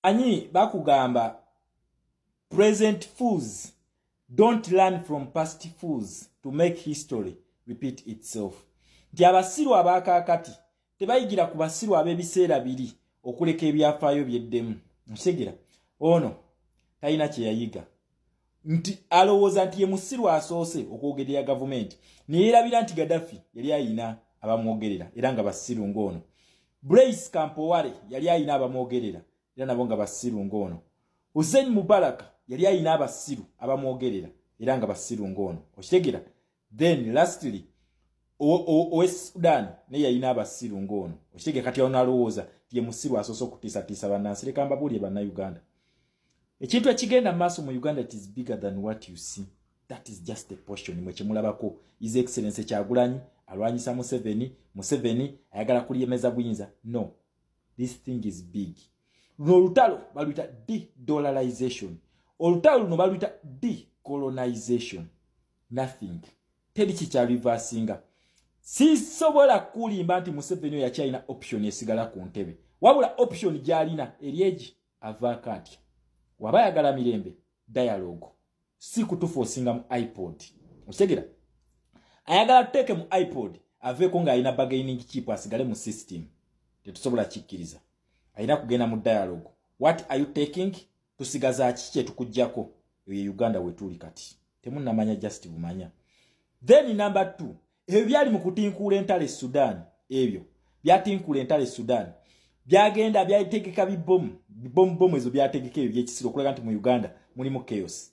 Anyi bakugamba present fools don't learn from past fools to make history repeat itself, nti abasiru abakaakati tebayigira ku basiru ab'ebiseera biri okuleka ebyafaayo byeddemu. Nkitegera ono talina kye yayiga, nti alowooza nti ye musiru asoose okwogerera gavumenti, neyerabira nti Gaddafi yali ayina abamwogerera era nga basiru ng'ono. Blaise Compaoré yali ayina abamwogerera era nabo nga basiru ng'ono. Hussein Mubaraka yali ayina abasiru abamwogerera era nga basiru ng'ono. Okitegera? Then lastly, owe Sudan naye yalina abasiru ng'ono. Okitegera? Kati ono alowooza ti ye musiru asoose okutiisatiisa bannansi. Leka mbabuulire, Bannayuganda, ekintu ekigenda mu maaso mu Uganda, it is bigger than what you see. That is just a portion mwe kyemulabako. His Excellence Kyagulanyi alwanyisa Museveni, Museveni ayagala kulyemeza buyinza. No, this thing is big. Luno olutalo baluyita de-dollarization, olutalo luno baluyita decolonization. Nothing, teri kikyalivasinga. Sisobola kulimba nti Museveni oyo yakyalina option esigala ku ntebe, wabula option gy'alina eri egi avaako atya? Waba ayagala mirembe, dialogue, si kutuforcinga mu IPOD. Okitegera? Ayagala tuteeke mu IPOD, aveeko ng'alina bargaining chip, asigale mu system. Tetusobola kikkiriza. Alina kugenda mu dialogue. What are you taking? Tusigaza ki kyetukugjako? Eyo Uganda wetuli kati temunnamanya, just bumanya. Then number two, ebyo byali mu kutinkuula entalo e Sudan, ebyo byatinkuula entalo e Sudan, byagenda byategeka bibomu, bibomubomu ezo byategeka, ebyo byekisiro okulaga nti mu Uganda mulimu chaos.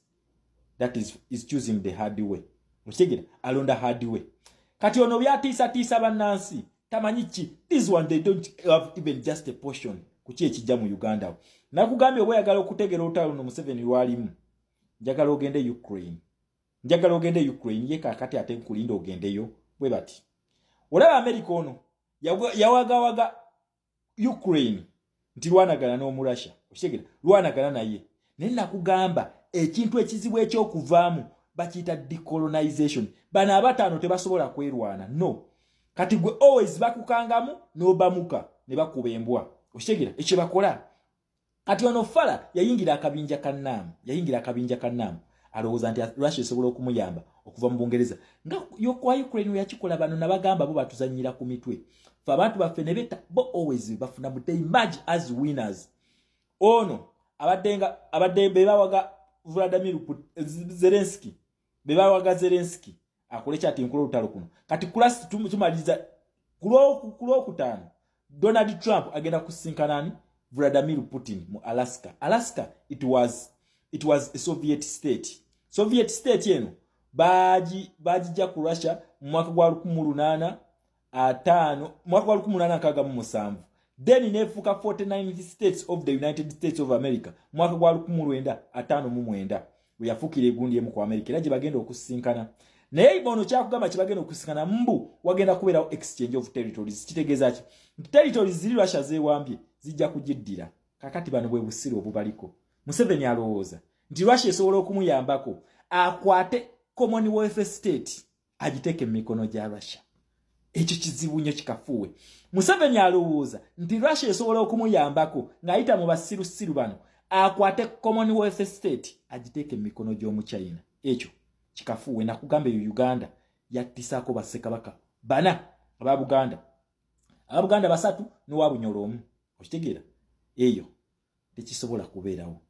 That is choosing the hard way. Okitegera? Alonda hard way. Kati ono byatiisatiisa bannansi tamanyi ki. This one, they don't have even just a portion ku ki ekijja mu Uganda. Nakugambye, oba oyagala okutegera olutalo luno Museveni lwalimu, njagala ogende Ukraine, njagala ogende Ukraine. Ye kakati ate nkulinda ogendeyo bwe bati. Olaba America ono yawagawaga Ukraine nti lwanagana n'Omurasha. Okitegera? Lwanagana naye. Naye nakugamba, ekintu ekizibu ekyokuvaamu bakiyita decolonization. Bano abataano tebasobola kwerwana. No, kati gwe always bakukangamu n'obamuka ne bakuba embwa. Okitegera? Ekyo bakola. Kati ono fala yayingira akabinja ka naamu, yayingira akabinja ka naamu, alowooza nti Russia esobola okumuyamba okuva mu Bungereza nga yokwa Ukraine yakikola. Bano nabagamba bo batuzanyira ku mitwe fe abantu baffe ne beta bo. Always bafuna mu, they emerge as winners. Ono abadde nga abadde be bawaga Vladimir Zelensky, be bawaga Zelensky akole kyati nkula olutalo kuno. Kati kulasi tumaliriza ku Lwokutaano, Donald Trump agenda kusinkana ani? Vladimir Putin mu Alaska. Alaska, it was a Soviet state. Soviet state eno bagijja ku Russia mu mwaka gwa 1850, mwaka gwa 1867, then nefuuka 49 states of the United States of America mwaka gwa 1959, we yafuukira egundi emu ku America. Era gye bagenda okusinkana. Naye ono kyakugamba kyebagenda okusinkana, mbu wagenda kubeerawo exchange of territories. Kitegeeza ki? Nti territories ziri Russia zeewambye zijja kugiddira. Kakati bano bwe busiru obubaliko. Museveni alowooza nti Russia esobola okumuyambako akwate Commonwealth state agiteeke mu mikono gya Russia. Ekyo kizibu nnyo, kikafuuwe. Museveni alowooza nti Russia esobola okumuyambako ng'ayita mu basirusiru bano akwate Commonwealth state agiteeke mu mikono gy'Omuchina. Ekyo kikafuuwe. Nakugamba, eyo Uganda yattisaako bassekabaka bana aba Buganda, aba Buganda basatu n'owa Bunyolo omu. Okitegeera? Eyo tekisobola kubeerawo.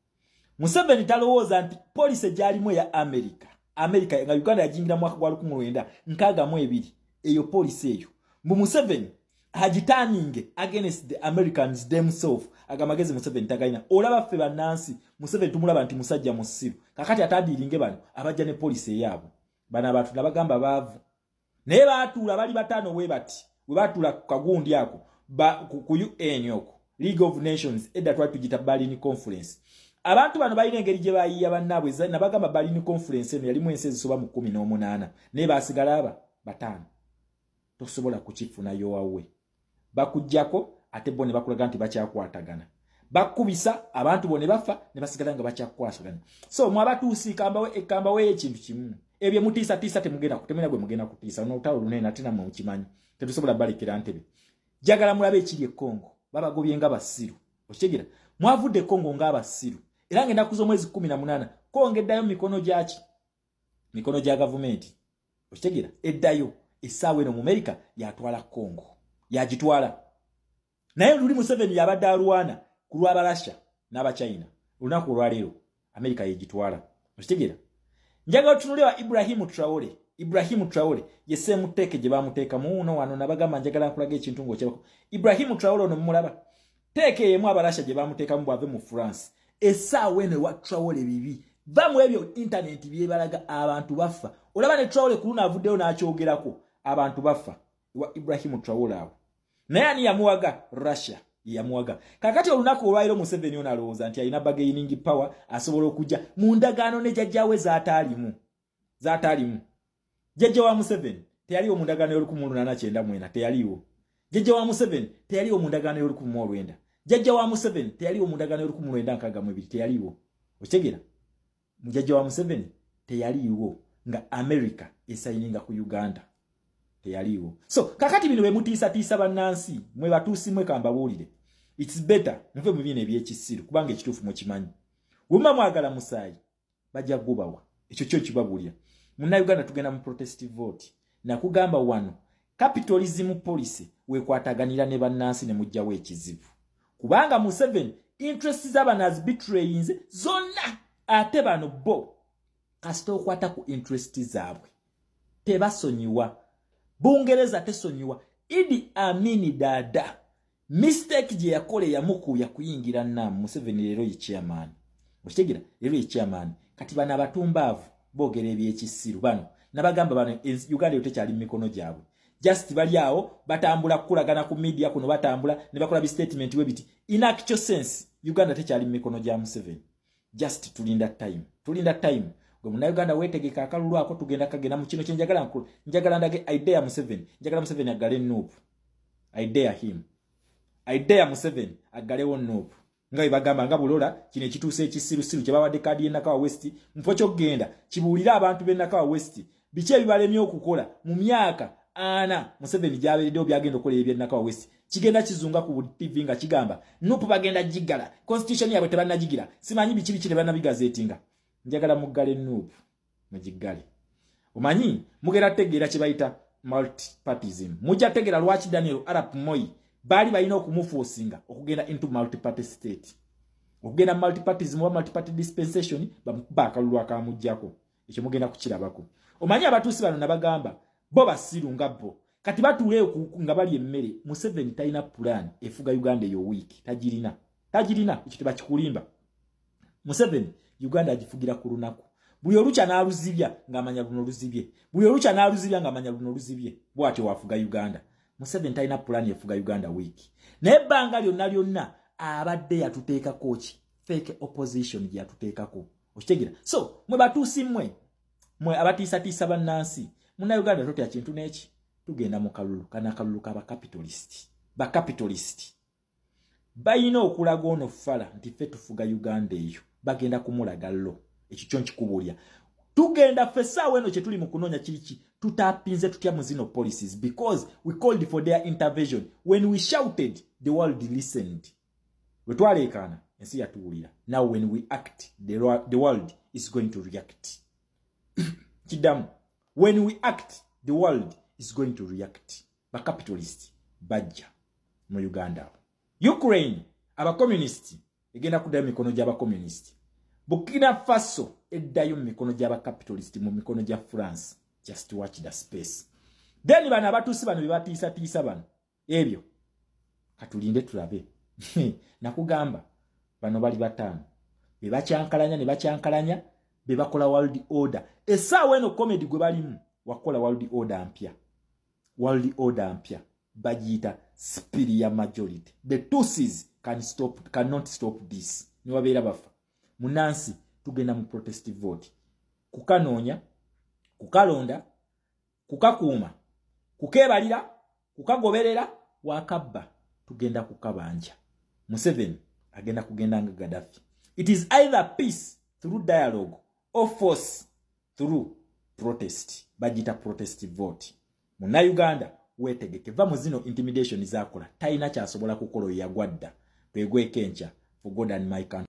Museveni talowooza nti policy gyalimu eya America, America nga Uganda yajingira mwaka gwa 1962, eyo policy eyo mbu Museveni agiturninge against the Americans themselves. Agamagezi Museveni tagalina. Olaba ffe bannansi Museveni tumulaba nti musajja musiru. Kakati atadiiringe bano abajja ne policy eyaabwe. Bano abantu nabagamba baavu, naye baatuula bali bataano bwe bati bwe baatuula ku kagundi ako ku UN okwo, League of Nations, edda twali tugita Berlin Conference. Abantu bano balina engeri gye bayiya bannaabwe. Nabagamba, Berlin Conference eno yalimu ensi ezisoba mu 18, naye baasigala aba bataano. Tosobola kukifunayo wawe bakuggyako, ate bo ne bakulaga nti bakyakwatagana. Bakubisa abantu bo ne bafa ne basigala nga bakyakwatagana. So mwe abatuusi, kambaweyo ekintu kimu. Ebyo mutiisatiisa, temugenda, temulina gwe mugenda kutiisa. Nolutalo lunene, ate nammwe mukimanyi, tetusobola balekera ntebe. Jagala mulabe ekiri e Congo, babagobye nga basiru. Okitegera? Mwavudde Kongo ng'abasiru, era ng'ennaku z'omwezi 18 Kongo eddayo mu mikono gyaki? Mikono gya gavumenti. Okitegeera? Eddayo. Essaawa eno mu Amerika yatwala Kongo, yagitwala. Naye luli Museveni yabadde alwana ku lw'Abarasha n'Abachina. Olunaku olwaleero Amerika yegitwala. Okitegeera? Njagala otunule wa Ibrahimu Traore. Ibrahimu Traore ye semuteeke gye bamuteekamu uno wano. Nabagamba njagala nkulaga ekintu ng'okyabako. Ibrahimu Traore ono mumulaba, teeka emu Abarasha gye bamuteekamu bw'ave mu France. Essaawa eno ewa Traore bibi. Va mu ebyo intaneti byebalaga, abantu bafa. Olaba ne Traore ku luno avuddeyo n'akyogerako, abantu bafa ewa Ibrahimu Traore awo. Naye ani yamuwaga? Russia yamuwaga. Kakati olunaku olwaliro Museveni ono alowooza nti alina bargaining power, asobola okujja mu ndagaano ne jjajjawe zaataalimu, zaataalimu. Jjajja wa Museveni teyaliwo mu ndagaano y'o1894, teyaliwo. Jjajja wa Museveni teyaliwo mu ndagaano y'o1900. Jjajja wa Museveni teyaliwo mu ndagaano y'o1962, teyaliwo. Okitegeera? Mujjajja wa Museveni teyaliiwo nga America esayininga ku Uganda, teyaliiwo. So kakati bino bemutiisatiisa bannansi mwe batuusi mwe, kambabuulire, it's better muve mu bino ebyekisiru, kubanga ekituufu mukimanyi. Bwe mwagala musaayi, bajja gubawa. Ekyo kyo kibabuulira. Munnayuganda, tugenda mu protest vote. Nakugamba wano capitalism policy wekwataganira ne bannansi ne mugjawo ekizibu, kubanga Museveni interest z'abano azibetrayinze zonna. Ate bano bo kasita okwata ku interest zaabwe tebasonyiwa. Bungereza tesonyiwa. Idi Amini Dada mistake gye yakola eyamukuuya kuyingira nam. Museveni leero ye chairman. Okitegeera? Leero ye chairman. Kati bano abatumbaavu boogera ebyekisiru. Bano nabagamba bano, Uganda yo tekyali mu mikono gyabwe. Just bali awo batambula kukulagana ku media kuno, batambula ne bakola bi statement we biti. In actual sense, Uganda tekyali mu mikono gya Museveni. Just tulinda time, tulinda time. Gwe Munnayuganda weetegeka akalulu ako, tugenda kagenda mu kino. Kyenjagala nkulu, njagala ndage idea Museveni. Njagala Museveni aggale NUP. I dare him, I dare Museveni aggalewo NUP nga bwe bagamba nga bulola kino ekituusa ekisirusiru kye bawadde kaadi y'e West. Mufo ky'okugenda kibuulire abantu b'e Nakawa West biki ebibalemye okukola mu myaka 40 Museveni gy'abeereddewo, byagenda okukola eby'e Nakawa West. Kigenda kizunga ku TV nga kigamba NUP bagenda giggala, constitution yaabwe tebannagigira, simanyi biki biki, tebannabigazeetinga. Njagala muggale NUP, mugiggale. Omanyi mugenda tegeera kye bayita multipartism. Mujja tegeera lwaki Daniel Arap Moi baali balina okumuforcinga okugenda into multiparty state, okugenda multipartism oba multiparty dispensation, bamukuba akalulu akamuggyako. Ekyo mugenda kukirabako. Omanyi abatuusi bano nabagamba bo basiru nga bo. Kati batuuleyo nga bali emmere. Museveni talina plan efuga Uganda eyo wiiki, tagirina, tagirina. Ekyo tebakikulimba. Museveni Uganda agifugira ku lunaku. Buli olukya n'aluzibya ng'amanya luno luzibye, buli olukya n'aluzibya ng'amanya luno luzibye. Bw'atyo wafuga Uganda. Museveni talina pulaani efuga Uganda wiiki, naye ebbanga lyonna lyonna abadde yatuteekako ki? Fake opposition gye yatuteekako. Okitegeera? So mwe batuusi mmwe, mwe abatiisatiisa bannansi, Munnayuganda totya kintu n'eki. Tugenda mu kalulu kana, akalulu k'abacapitalist. Bacapitalist balina okulaga ono fala nti ffe tufuga Uganda eyo. Bagenda kumulaga lo. Ekyo kyo nkikubuulya. Tugenda ffe essaawa eno kye tuli mu kunoonya kiri ki? Tutapinze tutya mu zino policies? Because we called for their intervention. When we shouted, the world listened. Bwe twaleekaana, ensi yatuwulira. Now when we act, the world is going to react. Kiddamu, when we act, the world is going to react. Bacapitalist bajja mu Uganda awo. Ukraine abacommunist egenda kuddayo mu mikono gy'abacommunist. Burkina Faso eddayo mu mikono gy'abacapitalist, mu mikono gya France. Just watch the space. Then bano abatuusi bano bebatiisatiisa bano, ebyo katulinde tulabe. Nakugamba bano bali bataano be bakyankalanya ne bakyankalanya, be bakola world order. Essaawa eno comedy gwe balimu wakukola world order mpya, world order mpya bagiyita superior majority. The Tutsis can stop, cannot stop this. Niwabeera bafa munansi. Tugenda mu protest vote kukanoonya, kukalonda, kukakuuma, kukeebalira, kukagoberera. Wakabba tugenda kukabanja. Museveni agenda kugenda nga Gaddafi. It is either peace through dialogue or force through protest. Bagiyita protest vote. Munnayuganda weetegeke, va mu zino intimidation zakola. Talina kyasobola kukola oyo, yagwa dda. Twegweko enkya. For God and my country.